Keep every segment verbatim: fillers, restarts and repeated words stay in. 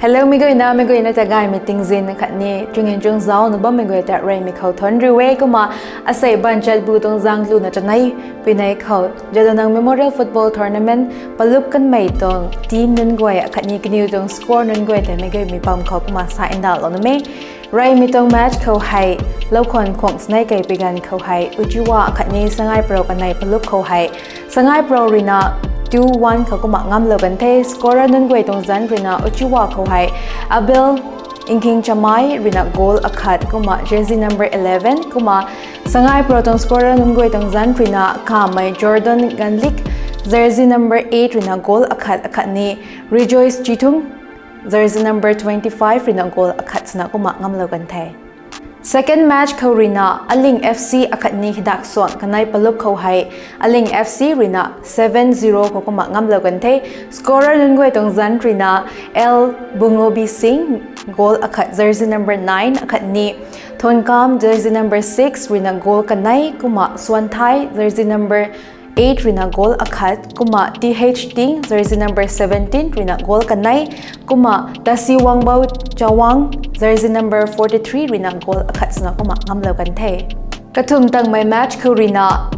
Hello meic guayna, meic guayna ta gaymei tingzin khatni chungin chung zaucna bammei guay ta reymei khou thuanc riu e. Kumna asei banchat bu tuang zaeng luna chanei puinei khou Jadonang Memorial Football Tournament palup kanmei tuang team nunc guay akhatni kaniw tuang score nunc guay tei meic guaymei pam khou kumna sa ndauhlou nuh e. Reymei tuang match khou hei loukhwan khwang chanei kei pui ganv khou hei Uchiwa akhatni Sangai Pro kanei palup khou hei Sangai Pro ruina two one khou kumna ngamlou kan the. Scorer nunc guay tuang zanc ruina Uchiwa khou hei Abel Ingking Chamai ruina goal akhat kumna jersey number eleven, kumna Sangai Pro tuang scorer nunc guay tuang zanc ruina Kamei Jordan Ganlik jersey number eight ruina goal akhat akhatni Rejoice Chithung jersey number twenty-five ruina goal akhat swna kumna ngamlou kan the. Second match khou ruina Aling F C akhatni Hidak Suang kanei palup khou hei Aling F C ruina seven zero khou kumna ngamlou kan the. Scorer nunc guay tuang zanc ruina L Bungobi Singh goal akhat jersey number nine akhatni Thonkam jersey number six ruina goal kanei, kumna Suanthai jersey number eight ruina goal akhat, kumna T H Ting jersey number seventeen ruina goal kanei, kumna Tasiwangbo Chawang jersey number forty-three ruina goal akhat swna kumna ngamlou kan the. Kathumh tangmei match khou ruina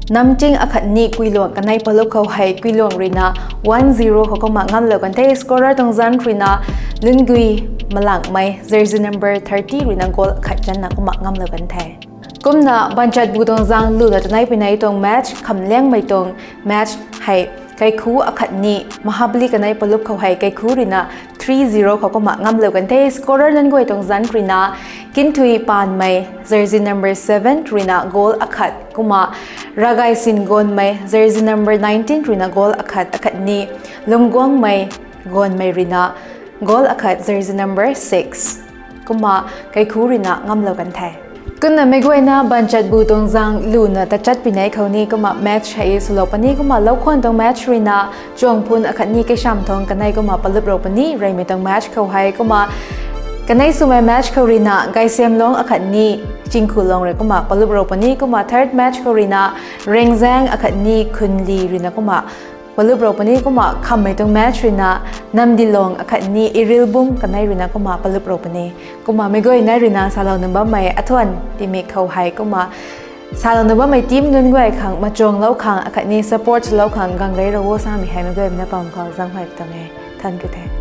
Namching akhatni Kuiluang kanei palup khou hei Kuiluang ruina one zero khou kumna ngamlou kan the. Scorer tuang zanc ruina Lungui Malangmei jersey number thirty ruina goal akhat channa kumna ngamlou kan the. Kumna banchat bu tuang zaeng luna chanei puinei tuang match khamliangmei tuang match hei Kaikhu akhatni Mahabali kanei palup khou hei Kaikhu ruina three zero khou kumna ngamlou kan the. Scorer nunc guay tuang zanc ruina Kinthui Panmei jersey number seven ruina goal akhat, kumna Ragaisin Gonmei jersey number nineteen ruina goal akhat akhatni Lumguangmei Gonmei ruina goal akhat jersey number six. Kumna Kaikhu ruina ngamlou kan the. Kumna meic guayna banchat bu tuang zaeng luna tachat puinei khou ni kumna match hei swlou puni, kumna loukhwan tuang match ruina Chuangphun akhatni Keishamthong kanei kumna palup rou puni. Reymei tuang match khou hei kumna kanei swmei match khou ruina Gaisemlong akhatni Chingkhulong rui kumna palup rou puni, kumna third match khou ruina Rengzang akhatni Khunli ruina kumna palup rou puni, kumna khammei tuang match ruina Namdilong akhatni Irilbung kanei ruina kumna palup rou puni. Kumna meic guayna ruina salouna bammei athuan tingmik khou hei kumna salouna bammei team nunc guay khang machuanglou khang akhatni support swlou khang ganv gay rou o samei hei meic guayna pam khou zaenghuay tuang e. Thank you the.